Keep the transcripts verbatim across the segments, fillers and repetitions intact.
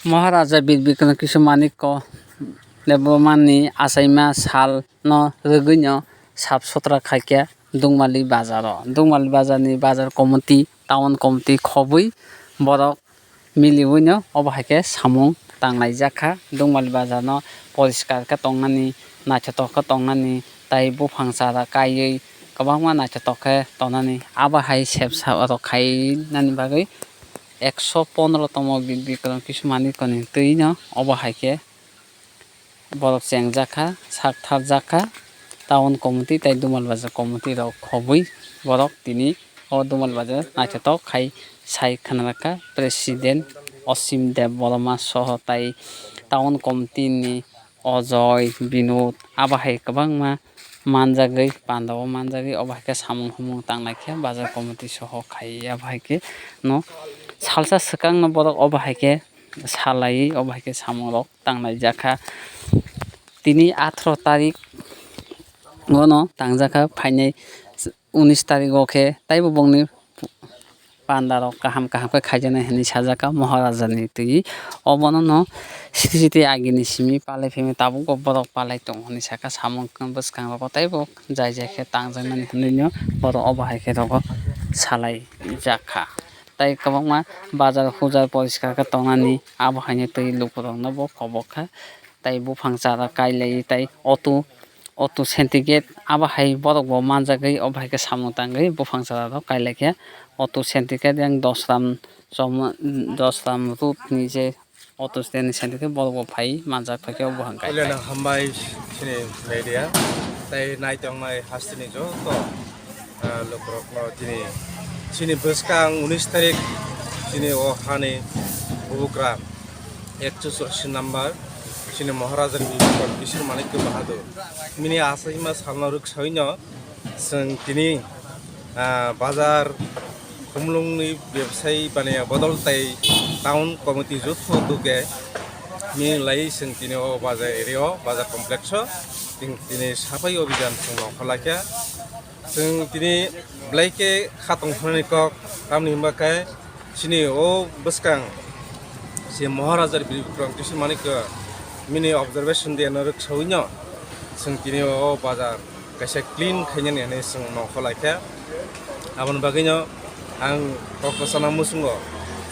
Maharaja Bir Bikram Kishore Manikya Debbarmani achaima salno rwgwino sap sutra khaikha Dukmali bazaro. Dukmali bazarni bazar committee, town committee khobwi borok miliwino obo hai khe samung tanglaijakha. Dukmali bazarno poriskar khe tongnani, naithotok khe tongnani, tai buphang chara kaiwi kwbangma naithotok khe tongnani. Abo hai sep sa rok khainani bagwi ekso pondro tomo Bi-, Bikram Kishore Manikyani twino obo hai khe borok chengjakha, sak tharjakha, town committee tai Dumal Bazar committee rok khobwi borok tini o Dumal Bazar naithotok khai sai khwnarwkha President Osim Debbarma soho tai town committee ni Ojoi, Binod, abo hai kwbangma manjagwi, pandao manjagwi, obo hai khe samung humung tangnaikhe bazar committee soho khai, abo hai khe no salsa swkangno borok obo hai khe salaiwi, obo hai khe samungrok tangnaijakha. Tini atharo tarik ono tangjakha, phainai unis tarik o khe taibo bongni panda rok kaham kaham khe khaijaknai hinwi sajak kha Maharaja ni twi. Obono no siti siti agini simi palai phai tabuk bo borok palai tongo hinwi saka samung bwskang rogo teibo jai jai khe tangjaknani hinwi no borok obo hai khe rogo salai jak kha. Tai kwbangma bazar hujar poriskar khe tongnani abo hai no twi lukurok no bo kobok kha. Tai buphang chara kailai tai auto auto syndicate abo hai borok bo manjagwi obo hai khe samung tangwi buphang chara rok kailai khe auto syndicate yang Dosram choma Dosram road ni je auto stand ni syndicate borok bo phai manjak phai khe obo hwnkhe. Puilano hambai chini media tai naitongnai hasteni joto, ah, lukurokno tini chini bwskang unis tarik chini o hani bubugra ekso churashi number chini Maharaja ni Bikram Kishore Manikya Bahadur. Mini asaima salno rwksaino chwng tini, ah, bazar khumlungni bebsai baniya bodol tai town committee jotto duge mini lai chwng tini o bazar area o bazar complex o chwng tini sapai obijan chwng nongkhorlaikha. Chwng tini belai khe kha tongthoknani kok, tamni hwnba khe chini o bwskang se Maharaja Bikram Kishore Manikya mini observation de no rwksawi no chwng tini o bazar kaisa clean khainani hinwi chwng nongkhorlaikha. Aboni bagwi no ang kok kwchana muchungo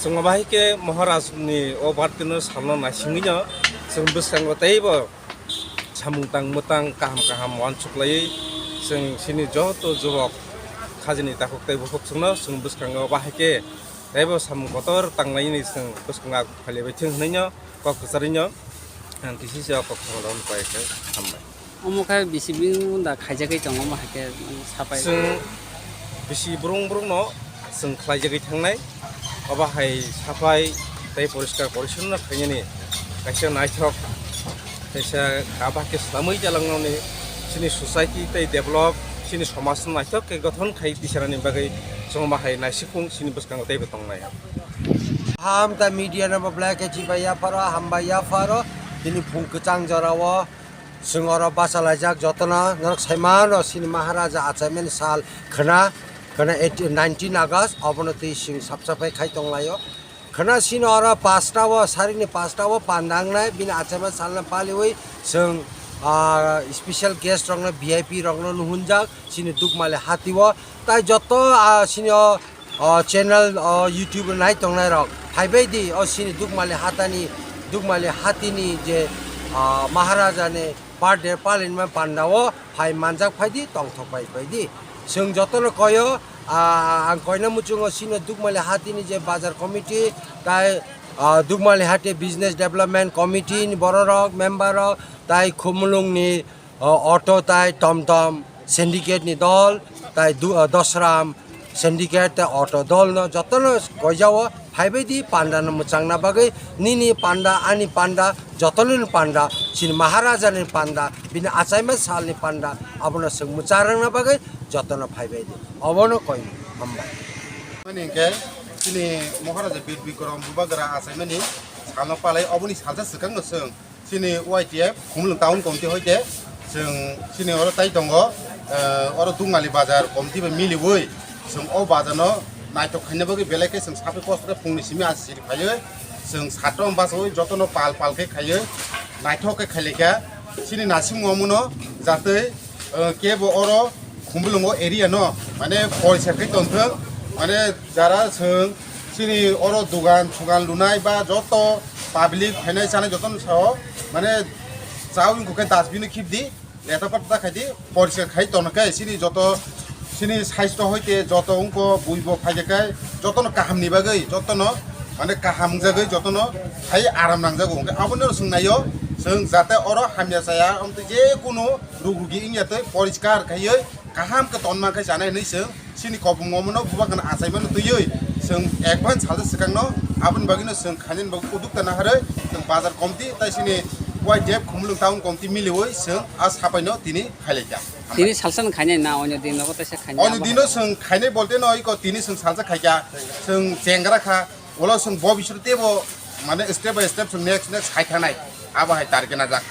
chwng bahai khe Maharaj ni o birthday no salno naisingwi no chwng bwskango teibo samung tang mwtang kaham kaham uansuk laiwi chwng chini joto jubok khajini takhuk tei bukhuk chwngno chwng bwskango bahai khe teibo samung kotor tanglaini chwng bwskango agu phailabai thung hwnwi no kok kwcharwi no ang kisi se o kok thangno pai khe hambai. Omo khe bisi bini da khaijagwi tongo, omo hai khe sapai. Chwng bisi brung brung no chwng khlaijagwi thangnai. Obo hai sapai tei poriskar porisonno khainani kaisa naithok, kaisa kabah khe swlamwi jalangnani chini society tei develop, chini somajno naithok khe gothon khai tisarani bagwi chwng bahai naisikhung chini bwskango teibo tongnai. Ham ta media no bo belai khe chibai yapharo, hambai yapharo, tini phung kwchang jorao. Chwng oro bachalaijak jotono norok saimano chini Maharaja achaimani sal khwna, khwna eighteen, nineteen August obono twi chwng sap sapai khai tonglaio. Khwna chini oro pasta o, sarini pasta o panda wngnai bini achaima salno paliwi chwng, ah, special guest rokno, V I P rokno nuhunjak chini Dukmali hatio. Tai joto, ah, chini o o channel, o YouTube nai tongnai rok, phaibai di o chini Dukmali hatani, Dukmali hatini je, ah, Maharaja ni birthday palinma panda o phai manjak phai di, tongthok bai bai di. Chwng jotono koyo, ah, ang koina muchungo chini Dukmali hatini je bazar committee tai, ah, Dukmali hati business development committee ni borok rok, member rok tai Khumulung ni o, auto tai tom tom syndicate ni dol, tai du-, o, Dosram syndicate tai auto dol no jotono koijao phaibai di panda no mwchangna bagwi, nini panda, ani panda, jotono ni panda, chini Maharaja ni panda, bini achaima sal ni panda, abono chwng mwcharwngna bagwi jotono phaibai di. Obono koi hambai. Mani hwnkhe chini Maharaja Bir Bikram Bubagra achaimani salno palai oboni salsa swkang no chwng chini Y T F Khumulwng Town Committee hoite chwng chini oro tai tongo, eh, oro Dukmali Bazar Committee bai miliwi chwng o bazar no naithok khaina bagwi belai khe chwng sapai kosto khe phungni simi achi siri phaiwi Chwng satro basawi jotono pal pal khe khaiwi naithok khe khailaikha. Chini naisingmo muno jatwi, eh, kebo oro Khumulwngo area no mane poriskar khe tongthwng, mane jara chwng chini oro dugan sugan lunai ba joto public phainai chanai jotono sao mane chawi wngkha khe dustbin o khibdi. Leta pata khai di, poriskar khai tono khe, chini joto, chini saisto hoite joto wngko buibo phaikhe kai, jotono kaham ni bagwi, jotono mane kaham wngjagwi, jotono hai aram nangjago. Hwnkhe abono swngnaio, chwng jate oro hamya chaya, amtwi je kunu rug rugi wngya twi poriskar khaiwi kaham khe tonma khe chanai hwnwi chwng chini kopung omono bubakhano achaimano twiwi chwng advance salsa swkangno aboni bagwino chwng khainani bagwi uduk ta naharwi chwng bazar committee tai chini Y D F Khumulwng town committee miliwi chwng a sapaino tini khailaikha. Tini salsa no khainai na onyo din nogo teisa khainai Onyo abo dino hai. Chwng khainai bolte no iko tini chwng salsa khaikha, chwng chengra kha, ulo chwng bo bisor tebo mane step by step chwng next next khai thangnai, abo hai target najak.